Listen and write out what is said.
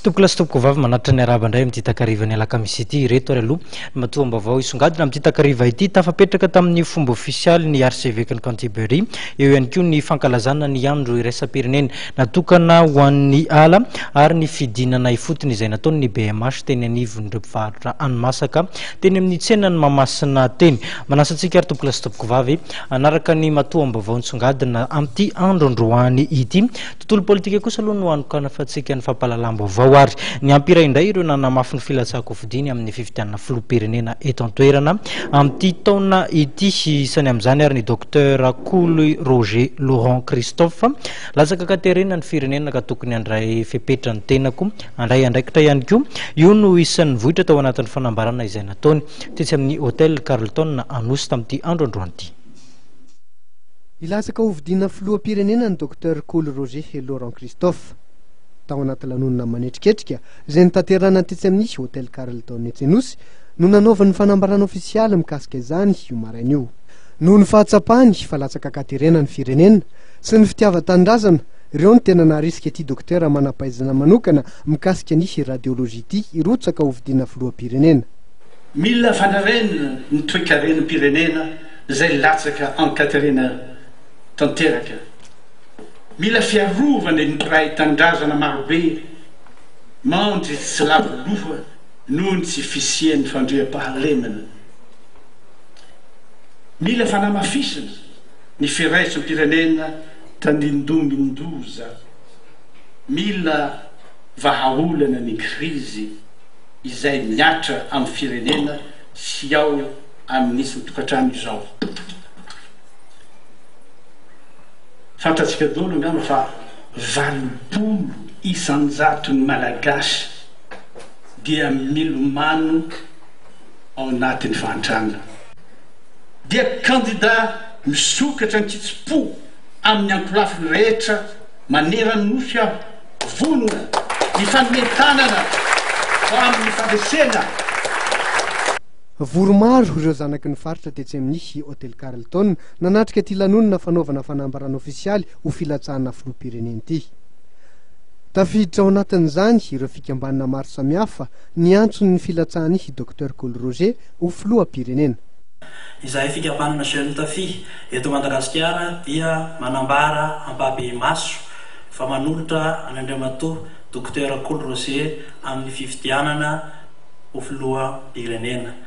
Tompokolahy sy tompokovavy manatitra ny arahaba indray amin'ity takarivan'ny alakamisy ity. Ireto ary aloha ny matoam-baovao hisongadina amin'ity takariva ity. Tafapetraka tamin'ny fomba ofisialy ny arsevekin'i Canterbury. Eo ihany koa ny fankalazana ny andro iraisam-pirenena natokana ho an'ny ala ary ny fidinana ifotony izay nataon'ny BMH teny anivon'ireo mpivarotra hani-masaka teny amin'ny tsenan'i Mahamasina teny. Manasa antsika ary tompokolahy sy tompokovavy hanaraka ny matoam-baovao nisongadina amin'ity andro androany ity. Tontolo politika kosa aloha no hanokanafantsika ny fampahalalam-baovao ary niampy iray indray ireo nanamafy ny filatsahan-kofidiny amin'ny fifidianana filoham-pirenena eto an-toerana amin'ity taona ity. Isany amin'izany ary ny Docteur Kolo Roger Laurent Christophe. Latsaka an-katerena ny firenena ka tokony handray fepetra ny tenako, handray andraikitra ihany koa. Io no isan'ny nivoitra tao anatin'ny fanambarana izay nataony tetsy amin'ny Hotel Carlton Anosy tamin'ity andro androany ity. Hilatsaka hofidiana filoham-pirenena ny Docteur Kolo Roger et Laurent Christophe. Tao anaty lanonana manetriketrika izay notanterahina tetsy amin'ny Hotel Carlton etsy Anosy no nanaovany ny fanambarana ofisialy mikasika izany io maraina io. Noho ny fahatsapany fa latsaka an-katerena ny firenena sy ny fitiavan-tanindrazana, ireo no tena naharisika ity dokotera manam-pahaizana manokana mikasika ny radiologie ity hirotsaka hofidiana filoham-pirenena. Mila fanarenana ny toekarenam-pirenena izay latsaka an-katerena tanteraka. Mila fiarovana ny mpiray tanindrazana marobe mandry tsy lavo loha noho ny tsy fisian'ny fandriampahalemana. Mila fanamafisana ny firaisam-pirenena tandindomin-doza. Mila vahaolana ny krizy izay mihatra amin'ny firenena sy ao amin'ny isan-tokantrano izao. Fantatsika daholo angamba fa 80 isan-jaton'ny Malagasy dia milomano ao anatin'ny fahantrana. Dia kandida misokatra an-kitsim-po amin'ny ankolafiny rehetra maneran'ny Nosy aho, vonona hifanome tanana ho amin'ny fandresena. Vory maro ireo zanaky ny faritra tetsy amin'ny Hotel Carlton nanatrika ity lanonana fanaovana fanambarana ofisialy ho filatsahana filoham-pirenena ity. Tafiditra ao anatin'izany ireo fikambanana maro samihafa niantso ny filatsahan'i Docteur Kolo Roger ho filoham-pirenena. Izahay fikambanana Jeune Tafi eto Madagasikara dia manambara ampahibemaso fa manolotra an'Andriamatoa Docteur Kolo Roger amin'ny fifidianana ho filoham-pirenena.